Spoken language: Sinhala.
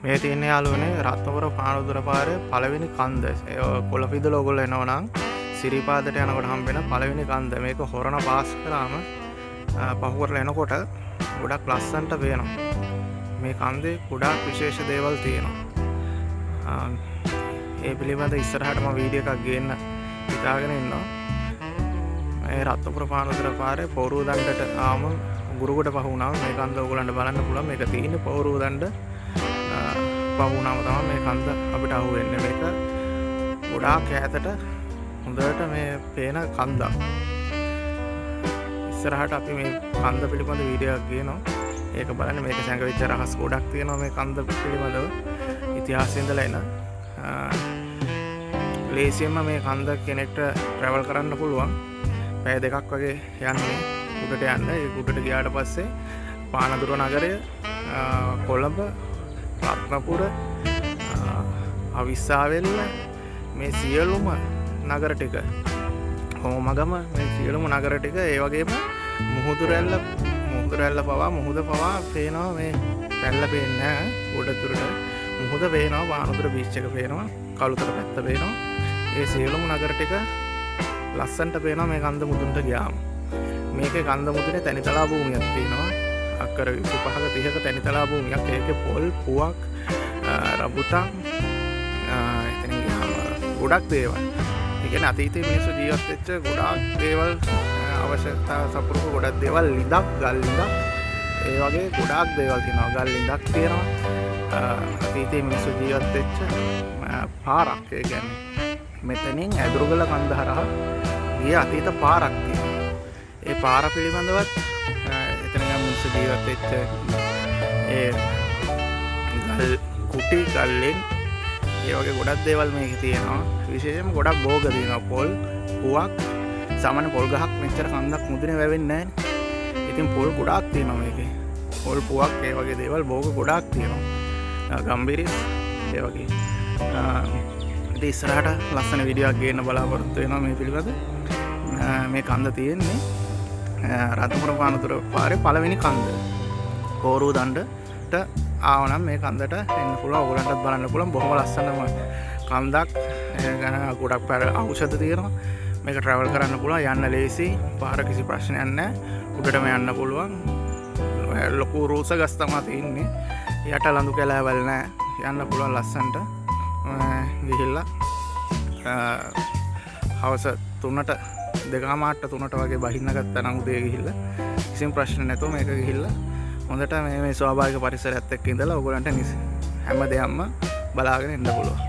මේ තියෙන යාළුවනේ රත්නපුර පානදුර පාරේ පළවෙනි කන්ද. ඒ කොළපිදුල ඔයගොල්ලෝ එනවා නම් සිරිපාදට යනකොට හම්බෙන පළවෙනි කන්ද. මේක හොරණ පාස් කරාම පහු කරලා එනකොට ගොඩක් ලස්සනට පේනවා. මේ කන්දේ ගොඩාක් විශේෂ දේවල් තියෙනවා. ඒ පිළිබඳ ඉස්සරහට මම වීඩියෝ එකක් ගේන්න හිතාගෙන ඉන්නවා. මේ රත්නපුර පානදුර පාරේ පොරුව දණ්ඩට ආවම ගුරුගොඩ පහ වුණාම මේ කන්ද ඔයගොල්ලන්ට බලන්න පුළුවන්. මේක තියෙන්නේ පොරුව දණ්ඩ පහ වුණාම තමයි මේ කන්ද අපිට අහු වෙන්නේ. මේක ගොඩාක් ඈතට හොඳට මේ පේන කන්දක්. ඉස්සරහට අපි මේ කන්ද පිළිබඳ වීඩියෝ එකක් ගේනවා. ඒක බලන්න. මේක සැඟවිච්ච රහස් ගොඩක් තියෙනවා මේ කන්ද පිළිබඳව. ඉතිහාසයේ ඉඳලා එන. ලේසියෙන්ම මේ කන්ද කෙනෙක්ට ට්‍රැවල් කරන්න පුළුවන්. පැය දෙකක් වගේ යන්නේ උඩට යන්න. ඒ උඩට ගියාට පස්සේ පානදුර නගරය, කොළඹ, රත්නපුර, අවිස්සාවෙල්ල මේ සියලුම නගර ටික, හෝමගම මේ සියලුම නගර ටික, ඒ වගේම මුහුදු රැල්ල, මුහුදු රැල්ල පවා, මුහුද පවා පේනවා. මේ රැල්ල පේන්නේ නැහැ ගොඩ දුරට. මුහුද පේනවා, පානදුර බීච් එක පේනවා, කළුතර පැත්ත පේනවා. ඒ සියලුම නගර ටික ලස්සනට පේනවා මේ කන්ද මුදුනට ගියාම. මේකේ කන්ද මුදුනේ තැනිතලා භූමියක් තියෙනවා. අක්කර 25ක 30ක තැනිතලා භූමියක්. ඒකේ පොල්, පුවක්, රඹුටන්, එතනින් ගියාම ගොඩක් දේවල්. ඒ කියන්නේ අතීතයේ මිනිස්සු ජීවත් වෙච්ච ගොඩාක් දේවල්, අවශ්‍යතා සපුරපු ගොඩක් දේවල්, ලිඳක්, ගල් ලිඳක්, ඒ වගේ ගොඩාක් දේවල් තියෙනවා. ගල් ලිඳක් තියෙනවා. අතීතයේ මිනිස්සු ජීවත් වෙච්ච පාරක්. ඒ කියන්නේ මෙතනින් ඇදුරුගල කන්ද හරහා ගිය අතීත පාරක් තියෙනවා. ඒ පාර පිළිබඳවත් එතන ගම් මිනිස්සු ජීවත් වෙච්ච ඒ ගල් කුටි, ගල්ලෙන්, ඒ වගේ ගොඩක් දේවල් මේකේ තියෙනවා. විශේෂයෙන්ම ගොඩක් භෝග තියෙනවා. පොල්, පුවක්, සාමාන්‍ය පොල් ගහක් මෙච්චර කන්දක් මුදුනේ වැවෙන්නේ නැහැ. ඉතින් පොල් ගොඩාක් තියෙනවා මේකේ. පොල්, පුවක්, ඒ වගේ දේවල් භෝග ගොඩාක් තියෙනවා. ගම්බිරිස් ඒ වගේ. ඉතින් ඉස්සරහට ලස්සන වීඩියෝ එකක් ගේන්න බලාපොරොත්තු වෙනවා මේ පිළිබඳ. මේ කන්ද තියෙන්නේ රත්නපුර පානදුර පාරේ පළවෙනි කන්ද. කෝරුව දණ්ඩට ආවනම් මේ කන්දට එන්න පුළුවන්. ඔයගොල්ලන්ටත් බලන්න පුළුවන්. බොහොම ලස්සනම කන්දක්. ඒ ගැන ගොඩක් පැර ඖෂධ තියෙනවා. මේක ට්‍රැවල් කරන්න පුළුවන්. යන්න ලේසි. පාර කිසි ප්‍රශ්නයක් නැහැ. උඩටම යන්න පුළුවන්. ලොකු රූස ගස් තමයි තියෙන්නේ. යට ලඳු කැලෑවල් නැහැ. යන්න පුළුවන් ලස්සනට. ගිහිල්ලා හවස 3ට දෙකමාරට 3ට වගේ බහින්න ගත්තා නම් උදේ ගිහිල්ලා කිසිම ප්‍රශ්න නැතුව මේක ගිහිල්ලා හොඳට මේ ස්වාභාවික පරිසරයත් එක්ක ඉඳලා ඔයගොල්ලන්ට හැම දෙයක්ම බලාගෙන ඉන්න පුළුවන්.